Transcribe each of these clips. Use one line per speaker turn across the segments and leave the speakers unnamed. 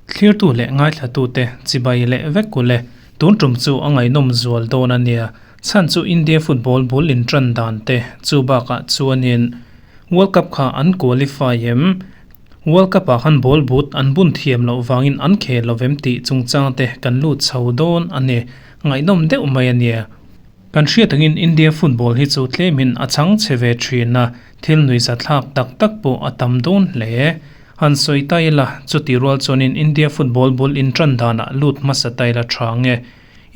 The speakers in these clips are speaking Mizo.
Thlirtu leh ngaithlatute chibai leh vek ule, tun tum chu a ngaihnawm zual dawn a nia. Chhan chu India football bul intan dan te chu bakah chuanin World Cup kha an qualify em? World Cup ah khan ball boot an bun thiam loh vangin an khel lo vem tih chungchang te kan lut chho dawn a ni. Ngaihnawm deuh mai a nia. Kan hriat angin India football hi chu tlemin a chhang chhe ve thin a, thil nuihza thlak tak tak pawh a tam dawn hle. Han sawi ta ila, chuti rual chuanin India football bul intan danah lut hmasa ta ila tha nge.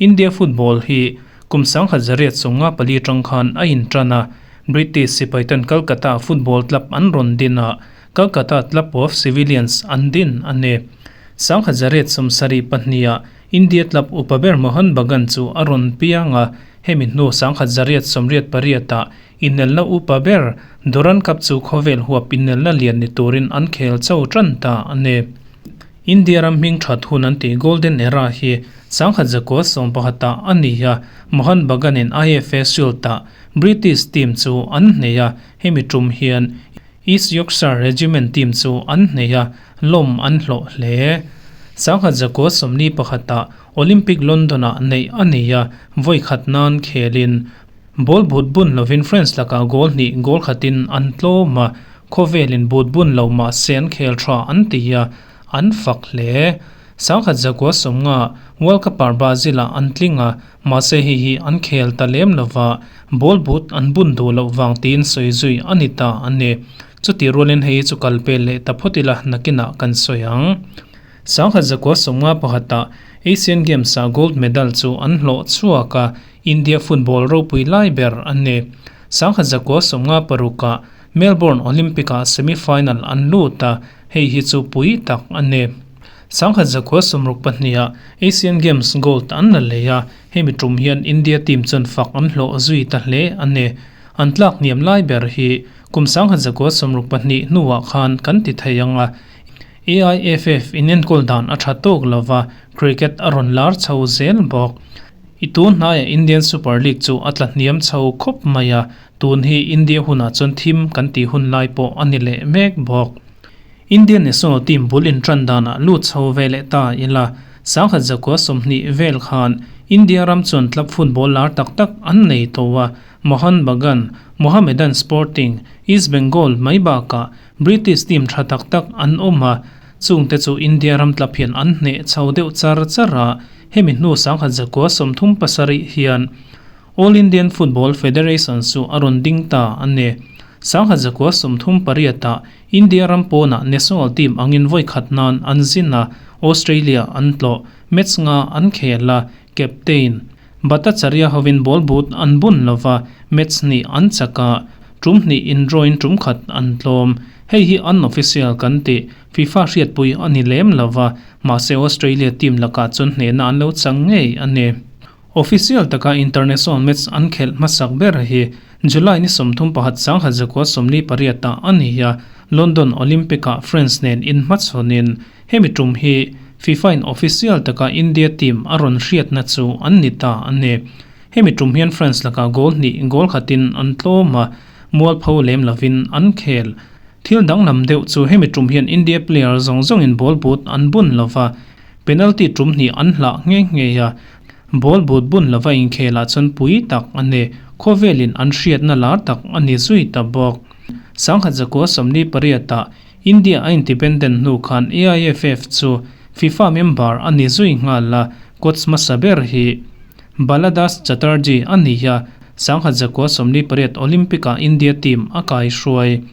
India football hi kum 1954 tang khan a intan a, British sipaiten Calcutta football club an rawn din a, Calcutta Club of Civilians an din a ni. 1972 ah India club upa ber Mohun Bagan chu a rawn piang a, hemi hnu 1988 ah inelna upa ber Durand Cup chu khawvel huap inelna lian ni turin an khel cho tan ta a ni. India ram hming that hun an tih Golden Era hi 1911 ah a ni a, Mohun Bagan in IFA Shield ah British team chu an hneh a, hemi tum hian East Yorkshire Regiment team chu an hneh a, lawm an hlawh hle. 1941 ah Olympic London ah neih a ni a, vawi khat nan khelin ball but bun lovin France lakah goal hnih goal khatin an tlawm a, khawvelin but bun lo mah se an khel tha an ti a, an fak hle. 1990 World Cup ah Brazil ah an tling a, mahse hei hi an khel ta lem lova, ball but an bun duh loh vang tiin sawi zui a ni ta a ni. Chuti rualin hei hi chu kal pel leh ta phawt ila nakinah kan sawi ang. 1991 ah Asian Games ah gold medal chu an hlawh chhuak a, India football ropui lai ber a ni. 1996 ah Melbourne Olympic ah semi final an lut a, hei hi chu pui tak a ni. 1962 ah Asian Games gold an la lei a, hemi tum hian India team chuan fak an hlawh zui ta hle a ni. An tlak hniam lai ber hi kum 1962 hnuah khan kan ti thei ang a, AIFF inenkawl dan a tha tawk lova, cricket a rawn lar chho zel bawk. I tun hnaiah Indian Super League chu a tla hniam chho khawp mai a, tun hi India hunah chuan thim kan tih hun lai pawh a ni leh mek bawk. Indian national team bul intan danah lut chho ve leh ta ila, 1920 vel khan India ram chuan club football lar tak tak an nei tawh a, Mohun Bagan, Mohammedan Sporting, East Bengal mai bakah British team tha tak tak an awm a, chungte chu India ram club hian an hneh chho deuh char char a, hemi hnu 1937 hian All Indian Football Federation chu a rawn ding ta a ni. 1938 ah India ram pawnah national team angin vawi khat nan an zin a, Australia an tlawh, match nga an khel a, captain Bhattacharya hovin ball boot an bun lova, match hnih an chak a, tum hnih in draw in tum khat an tlawm. Hei hi unofficial kan tih, FIFA hriatpui a ni lem lova, mahse Australia team lakah chuan hnehna an lo chang ngei a ni. Official taka international match an khelh hmasak ber hi July ni 31 1948 ah a ni a, London Olympic ah France nen inhmachhawnin hemi tum hi FIFA in official taka India team a rawn hriatna chu an ni ta a ni. Hemi tum hian France lakah goal hnih goal khatin an tlawm a, mualpho lem lovin an khel. Thil danglam deuh chu hemi tum hian India player zawng zawngin ball boot an bun lova, penalty tum hnih an hlah nghe nghe a, Ball but bun lova inkhelah chuan pui tak a ni. Khawvelin an hriatna lar tak a ni zui ta bawk. 1948 ah India a independent hnu khan AIFF chu FIFA member a ni zui nghal a, coach hmasa ber hi Baladas Chatterjee a ni a, 1948 Olympic ah India team a kaihruai.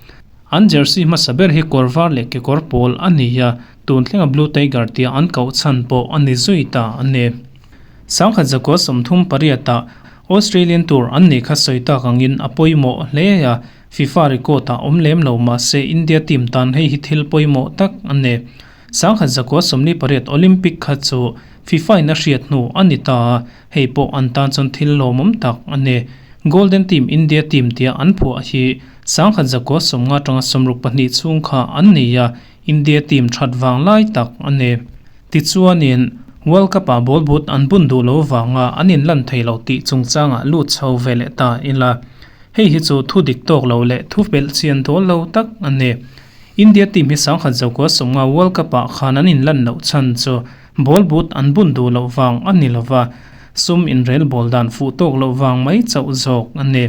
An jersey hmasa ber hi kawr var leh kekawr pawl a ni a, tun thlenga Blue Tiger tia an koh chhan pawh a ni zui ta a ni. 1938 ah Australian Tour an nih kha sawi tak angin a pawimawh hle a, FIFA record ah awm lem lo mahse India team tan hei hi thil pawimawh tak a ni. 1948 Olympic kha chu FIFA in a hriat hnu a ni ta a, hei pawh an tan chuan thil lawmawm tak a ni. Golden Team India team tia an phuah hi 1950 atanga 62 chhung kha an ni a, India team that vang lai tak a ni. Tichuanin, World Cup ah ball boot an bun duh lo vanga an inlan thei lo tih chungchangah lut chho ve leh ta ila. Hei hi chu thu dik tawk lo leh thu belh chian dawl lo tak a ni. India team hi 1990 World Cup-ah khan an inlan loh chhan chu ball boot an bun duh loh vang a ni lova, sum inrelbawl dan fuh tawk loh vang mai chauh zawk a ni.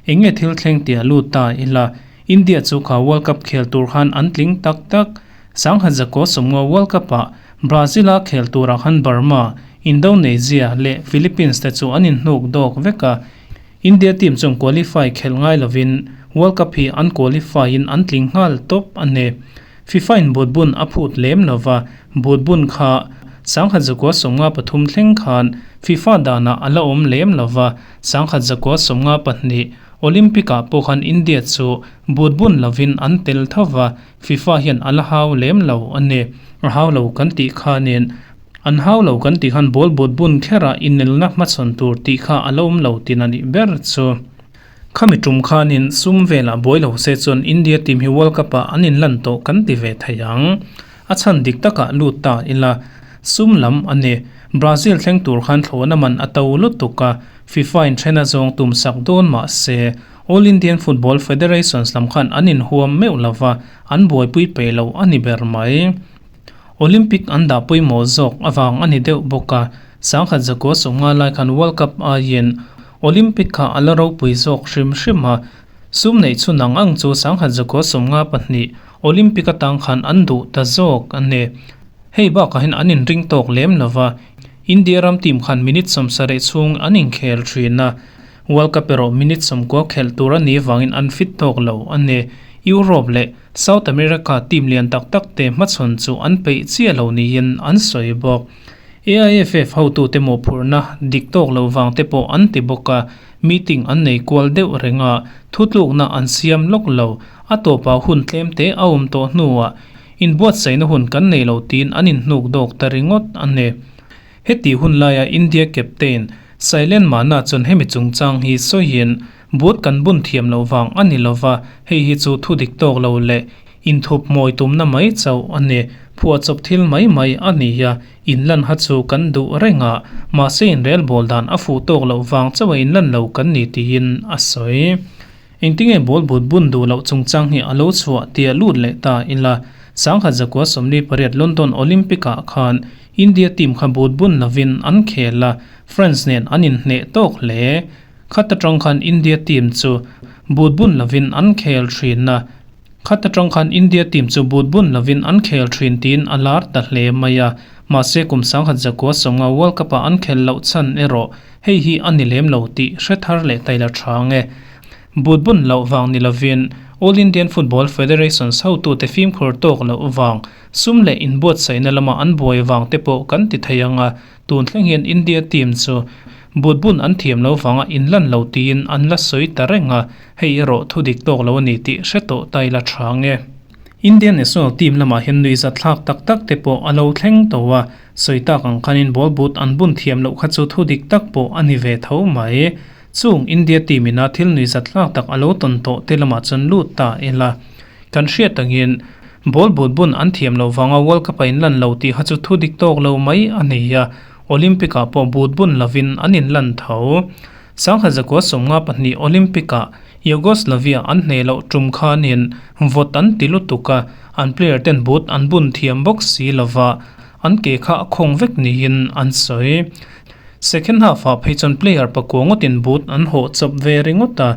Eng nge thil thleng tia lut ta ila, India chu kha World Cup khel tur khan an tling tak tak. 1990 World Cup-ah Brazil-a khel turah khan Burma, Indonesia leh Philippines te chu an inhnuk dawk vek a. India team chuan qualify khelh ngai lovin World Cup hi an qualify in an tling nghal tawp a ni. FIFA in boot bun a phut lem lova, boot bun kha 1993 thleng khan FIFA danah a la awm lem lova, 1992 Olympic ah pawh khan India chu boot bun lovin an tel tho va, FIFA hian a la hau lem lo a ni. A hau lo kan tih khanin an hau lo kan tih khan ball boot bun kherah inelna hmachhawn tur tih kha a la awm lo tin a nih ber chu. Khami tum khanin sum velah buai lo se chuan India team hi World Cup ah an inlan tawh kan ti ve thei ang. A chhan dik takah lut ta ila sum lam a ni. Brazil thleng tur khan thlawhna man a to lutuk a, FIFA in thena zawng tum sak dawn mah se All Indian Football Federations lam khan an inhuam meuh lova, an buaipui peih lo a ni ber mai. Olympic an dah pawimawh zawk avang a ni deuh bawk a, 1990 lai khan World Cup aiin Olympic kha a la ropui zawk hrim hrim a, sum neih chhun ang ang chu 1992 Olympic atang khan an duh ta zawk a ni. Hei bakah hian an inring tawk lem lova, India ram team khan minute 70 chhung an inkhel thin a, World Cup erawh minute 90 khelh tur a nih vangin an fit tawk lo a ni. Europe leh South America team lian tak tak te hmachhawn chu an peih chiah lo niin an sawi bawk. AIFF hotute mawhphurhna dik tawk lo vang te pawh an ti bawk a, meeting an nei kual deuh reng a, thutlukna an siam lawk lo. A tawpah hun tlem te a awm tawh hnuah inbuatsaihna hun kan nei lo tiin an inhnuk dawk ta ringawt a ni. Heti hun laia India captain Sailen Mana chuan hemi chungchang hi sawiin, Boot kan bun thiam loh vang a ni lova, hei hi chu thu dik tawk lo leh inthup mawi tumna mai chauh a ni. Phuahchawp thil mai mai a ni a, inlan ha chu kan duh reng a, mahse inrelbawl dan a fuh tawk loh vang chauh a inlan lo kan ni tiin a sawi. Engtinge ball but bun duh loh chungchang hi a lo chhuah tia lut leh ta ila, 1948 London Olympic ah khan India team kha but bun lovin an khel a, France nen an inhneh tawk hle. Khat atang khan India team chu but bun lovin an khel thin a, khat atang khan India team chu but bun lovin an khel thin tiin a lar ta hle mai a, mahse kum 1990 World Cup ah an khel loh chhan erawh hei hi a ni lem lo tih hre thar leh taila tha nge. But bun loh vang ni lovin All Indian Football Federations hotute fimkhur tawk loh vang, sum leh inbuatsaihna lama an buai vang te pawh kan ti thei ang a, tun thleng hian India team chu but bun an thiam lo vanga inlan lo tiin an la sawi ta reng a, hei erawh thu dik tawk lo a ni tih hre tawh ta ila tha nge. Indian national team lamah hian nuihzat thlak tak tak te pawh a lo thleng tawh a, sawi tak ang khanin ball but an bun thiam loh kha chu thu dik tak pawh a ni ve tho mai. Chung India team ina thil nuihzat hlak tak a lo tawn tawh te lamah chuan lut ta ila. Kan hriat angin ball but bun an thiam loh vanga World Cup a inlan lo tih kha chu thu dik tawk lo mai a ni a, Olympic ah pawh but bun lovin an inlan tho. 1992 Olympic ah Yugoslavia an hneh loh tum khanin vawt an ti lutuk a, an player ten but an bun thiam bawk si lova, an ke kha a khawng vek niin an sawi. Second half ah phei chuan player pakua ngawtin boot an hawh chawp ve ringawt a,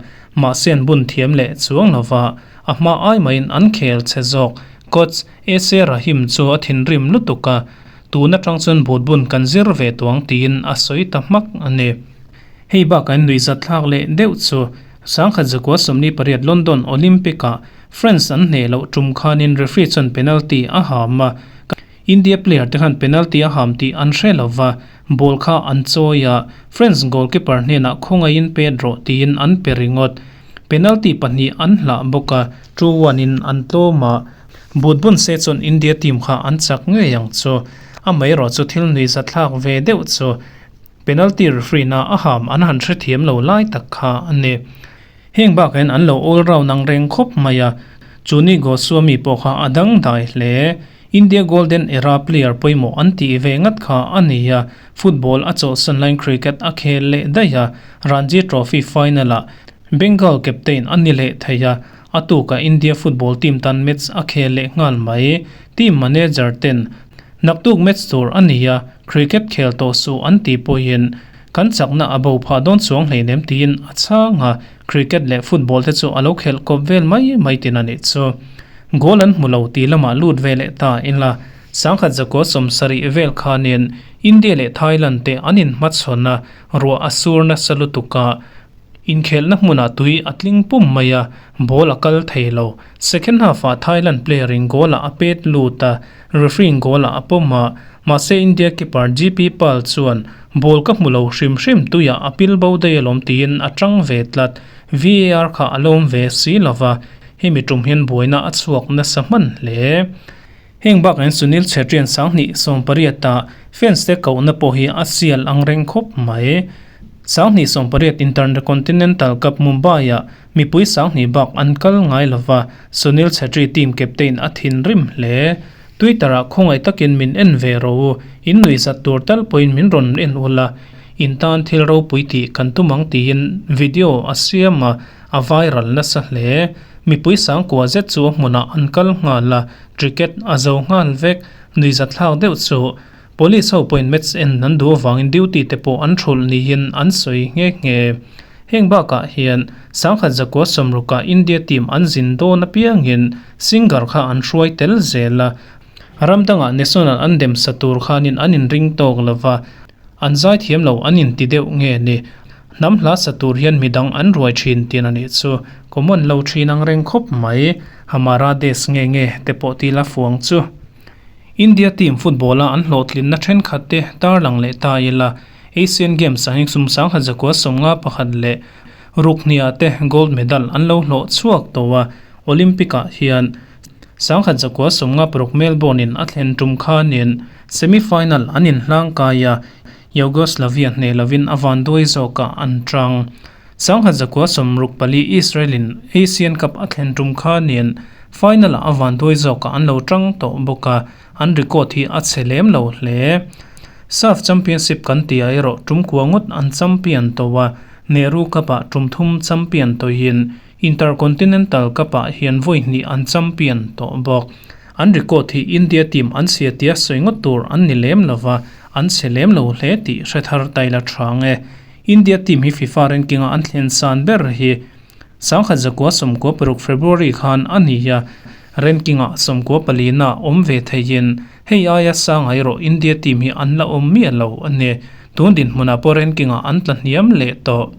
mahse an bun thiam leh chuang lova, a hma ai maiin an khel che zawk. Coach SA Rahim chu a thinrim lutuk a, tun atang chuan boot bun kan zir ve tuang tiin a sawi ta hmak a ni. Hei bakah in nuihzat thlak leh deuh chu 1948 London Olympic ah France an hneh loh tum khanin referee chuan penalty a ham a, India player te khan penalty a ham tih an hre lova, ball kha an chawi a, France goalkeeper hnenah khawngaihin pet rawh tiin an pe ringawt. Penalty pahnih an hlah bawk a, 2-1 in an tlawm a, but bun se chuan India team kha an chak ngei ang chu. Amaherawh chu thil nuihza thlak ve deuh chu penalty referee na a ham an han hrethiam lo lai tak kha a ni. Heng bakah hian an lo all round ang reng khawp mai a, Chuni Goswami pawh kha a dangdai hle. India Golden Era player pawimawh an tih ve ngat kha a ni a, football a chawhsan laiin cricket a khel leh daih a, Ranji Trophy final-ah Bengal captain a ni leh thei a. A tukah India football team tan match a khel leh nghal mai. Team manager ten naktuk match tur a ni a, cricket khel tawh suh an tih pawhin kan chakna a bo phah dawn chuang hleinem tiin a chhang a, cricket leh football te chu a lo khelh kawp vel mai mai tin a nih chu. Goal an hmu lo tih lamah lut ve leh ta ila sangkhat zakua sawmsarih vel khanin India leh Thailand te an inhmachhawn a, ruah a sur nasa lutuk a, Inkhelhna hmunah tui a tling pum mai a, ball a kal thei lo. Second half-ah Thailand player-in goal-ah a pet lut a, referee-in goal-ah a pawm a, mahse India keeper GP Pal chuan ball ka hmu lo hrim hrim tuiah a pil bo daih alawm tiin a tang ve tlat. VAR kha a lawm ve si lo va, hemi tum hian buaina a chhuak nasa hman hle. Heng bakah hian Sunil Chhetri-a'n 2018 fans te kohna pawh hi a sial ang reng khawp mai. 2018 Intercontinental Cup Mumbai-ah mipui 20,000 bak an kal ngai lo va, Sunil Chhetri team captain a thinrim hle. Twitter-ah khawngaih takin min en ve rawh u, in nuihzat tur tal pawhin min rawn en ula, in tan thil ropui tih kan tum ang tiin video a siam a, a viral nasa hle. Mipui sangkua zet chu a hmunah an kal nghal a, Cricket a zo nghal vek, nuihzatthlak deuh chu Police ho pawhin match en an duh avangin duty te pawh an thulh niin an sawi nghe nghe. Heng bakah hian sangkhat zakua sawmrukah India team an zin dawn apiangin singer kha an hruai tel zel a, ram dangah national an dem sa tur khanin an inring tawk lova, an zaithiam lo an inti deuh nge ni. Hnam hla sa tur hian midang an ruai thin tin a nih chu. Common lo thin ang reng khawp mai. Hamara Desh nge nge te pawh ti la fuang chu. India team football a an hlawhtlinna thenkhat te tarlang leh ta ila Asian Games ah hian sum sangkhat zakua 51 leh ruk hniah te gold medal an lo hlawh chhuak tawh a. Olympic ah hian 1956 Melbourne in a thlen tum khanin semi final an inhlangkai a. Yugoslavia hneh lovin a vanduai zawkah an tang. 1964 Israel-in Asian Cup a thlen tum khanin final-ah a vanduai zawkah an lo tang tawh bawk a, an record hi a chhe lem lo hle. SAF Championship kan tihah erawh tum kua ngawt an champion tawh a, Nehru Cup-ah tum thum champion tawhin Intercontinental Cup-ah hian vawi hnih an champion tawh bawk. An record hi India team an chhia tia sawi ngawt tur an ni lem lova, An chhe lem lo hle tih hre thar taila tha nge. India team hi FIFA ranking a an thlen san ber hi 1996 February khan a ni a, ranking ah 94 na awm ve theihin hei aia sang erawh India team hi an la awm miah lo a ni. Tun dinhmunah pawh ranking ah an tla hniam leh tawh.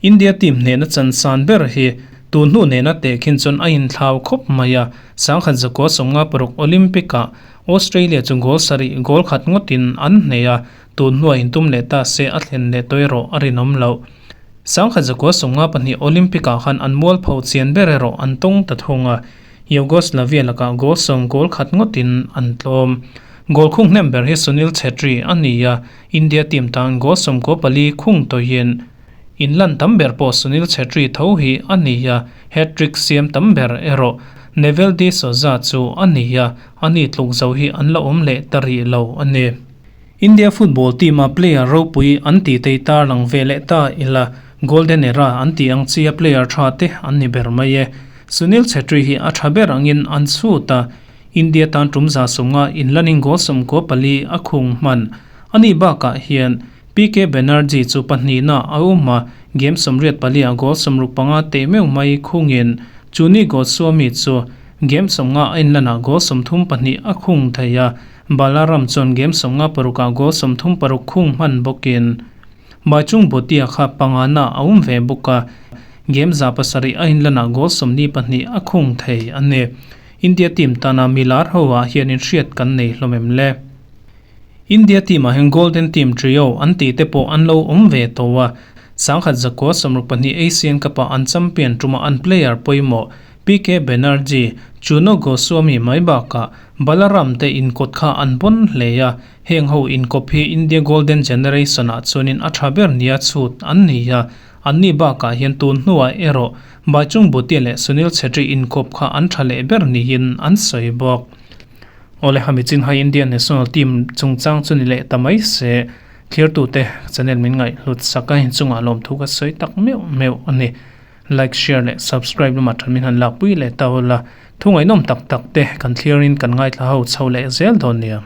India team hnehna chan san ber hi tun hnu nena tehkhin chuan a inthlau khawp mai a, 1956 Olympic-ah Australia chu goal sarih goal khat ngawtin an hneh a, tun hnuah intum leh ta se a thlen leh tawh erawh a rinawm loh. 1952 Olympic-ah khan an mualpho chian ber erawh an tawng ta thung a, Yugoslavia lakah goal sawm goal khat ngawtin an tlawm. Goal khung hnem ber hi Sunil Chhetri a ni a, India team tan goal 14 khung tawhin Inlan tam ber pawh Sunil Chhetri tho hi a ni a, hat-trick siam tam ber erawh Neville de Souza chu a ni a, ani tluk zo hi an la awm leh ta rih lo a ni. India football team-a player ropui an tih tei tarlang ve leh ta ila, Golden Era an tih ang chia player tha te an ni ber mai e. Sunil Chhetri hi a tha ber angin an chhut a, India tan tum za sawmnga inlanin goal 14 a khung hman. Ani bakah hian PK Banerjee chu pahnihna a awm a, game 84 ah goal 65 teh meuh mai khungin Chuni Goswami chu game 50 a inlanah goal 32 a khung thei a, Balaram chuan game 56 ah goal 36 khung hman bawkin Baichung Bhutia kha pangana a awm ve bawk a, game 7 a inlanah goal 42 a khung thei a ni. India team tana milar ho ah hian inhriat kan nei hlawm em le? India team ah hian Golden Team Trio an tih te pawh an lo awm ve tawh a, 1962 Asian Cup ah an champion tuma an player pawimawh PK Banerjee, Chuno Goswami mai bakah Balaram te inkawt kha an pawn hle a, heng ho inkawp hi India Golden Generation ah chuanin a tha ber nia chhut an ni a, anni bakah hian tun hnuah erawh Baichung Bhutia leh Sunil Chhetri inkawp kha an tha leh ber niin an sawi bawk. Awle hami chin hai India National Team chungchang chu ni leh ta mai se, thirtute channel min ngaih hlut sak a, inchungah lawmthu ka sawi tak meuh meuh a ni. Like, share leh subscribe lamah ṭhan min han lakpui leh ta ula. Thu ngaihnawm tak tak te kan thliarin kan ngaithla ho chho leh zel dawn nia.